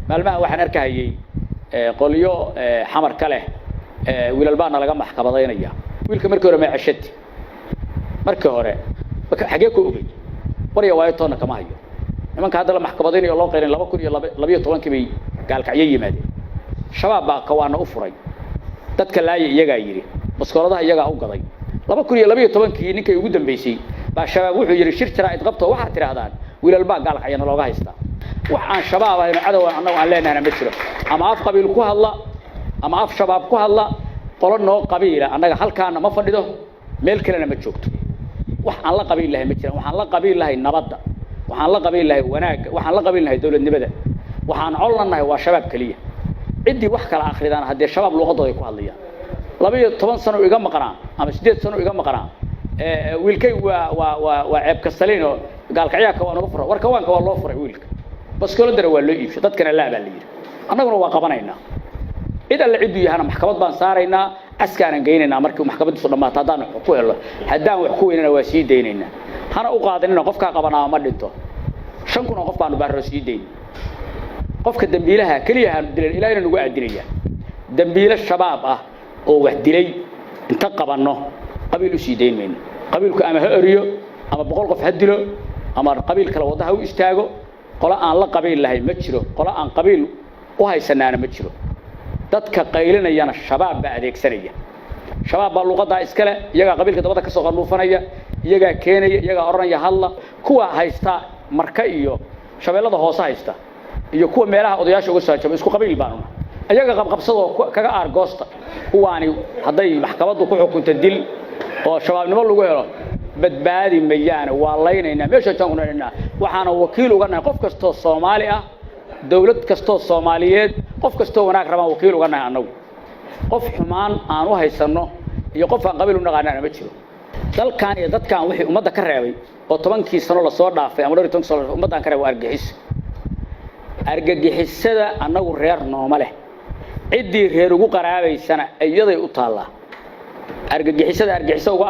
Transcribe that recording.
Maalmaha waxaan arkahayey qolyo Xamar ka leh, wiilal baana laga maxkamadaynaya. Wiilka markii hore maaceshati, markii hore xagee ku ogey? Warya waayo toonna kama hayo. Nimanka hadda la maxkamadaynayo loo qayrin 2012-kii bay Gaalkacyo yimaadeen. Shabaab baa kawaana u furay, dadka laaya iyagaa yidhi, baskooladaha iyagaa u gaday. 2012-kii ninkay ugu dambeysay baa Shabaab wuxuu yidhi: "Shir jaraa'id qabto, waxaad tidhaahdaan wiilal baa Gaalkacyana looga haystaa." Wax aan Shabaab ahayno, cadow annagu aan leenahayna ma jiro. Ama af qabiil ku hadla ama af Shabaab ku hadla, qolo noo qabiila annaga halkaana ma fadhido, meel kalena ma joogto. Wax aan la qabiil lahay ma jiraan. Waxaan la qabiil lahay nabadda, waxaan la qabiil lahay wanaagga, waxaan la qabiil lahay dowladnimada. Waxaan colna nahay waa Shabaab keliya. Ciddii wax kala akridaan haddee Shabaab luuqadooda ay ku hadlayaan. 12 sano iga maqnaa ama 8 sano iga maqnaa wiilkay. Waa ceeb kastaliin oo Gaalkacyaaka waa naga fura. War kawaanka waa loo furay wiilka, baskooladana waa loo iibshay, dadkana laa baa la yidhi. Annaguna waa qabanaynaa. Cid alle cidduu yahana maxkamad baan saaraynaa, askaanan geynaynaa. Markii maxkamaddiisu dhammaato, haddaan wax ku helo, haddaan wax ku weynana waa sii daynaynaa. Hana u qaadanina qofkaa qabanaama ma dhinto. 5,000 oo qof baanu baaroo sii dayn. Qofka dambiilaha keliya haanu dilan, Ilaahayna nagu aadinaya. Dambiile Shabaab ah oo wax dilay inta qabanno qabiil u sii dayn mayno. Qabiilku ama ha eriyo ama 100 qof ha dilo ama qabiil kale wadda ha u istaago. Qolo aan la qabiil lahay ma jiro, qolo aan qabiil u haysanaana ma jiro. Dadka qaylinayana Shabaab baa adeegsanaya. Shabaab baa luuqaddaa iskale, iyagaa qabiilka dabada ka soo qanuufanaya, iyagaa keenaya, iyagaa odhanaya hadla. Kuwa haysta Marka iyo Shabeellada Hoose haysta iyo kuwa meelaha odayaasha uga soo hajaba isku qabiil baanuna. Iyaga qabqabsadoo kaga aargoosta. Kuwaani hadday maxkamaddu ku xukunto dil oo Shabaabnimo lagu helo, badbaadi mayaane, waa laynaynaa meesha jaan ku naynaa. Waxaana wakiil uga nahay qof kastoo Soomaali ah, dowlad kastoo Soomaaliyeed, qof kastoo wanaag rabaan wakiil uga nahay annagu. Qof xumaan aan u haysanno iyo qof aan qabiil u naqaanana ma jiro. Dalkan iyo dadkan wixii ummadda ka reebay oo 10-kii sano lasoo dhaafay ama dhowr iyo tobankii sano ummaddan ka reebay waa argagixiso. Argagixisada annagu reer nooma leh. Ciddii reer ugu qaraabaysana iyaday u taallaa. Argagixisada argagixiso uga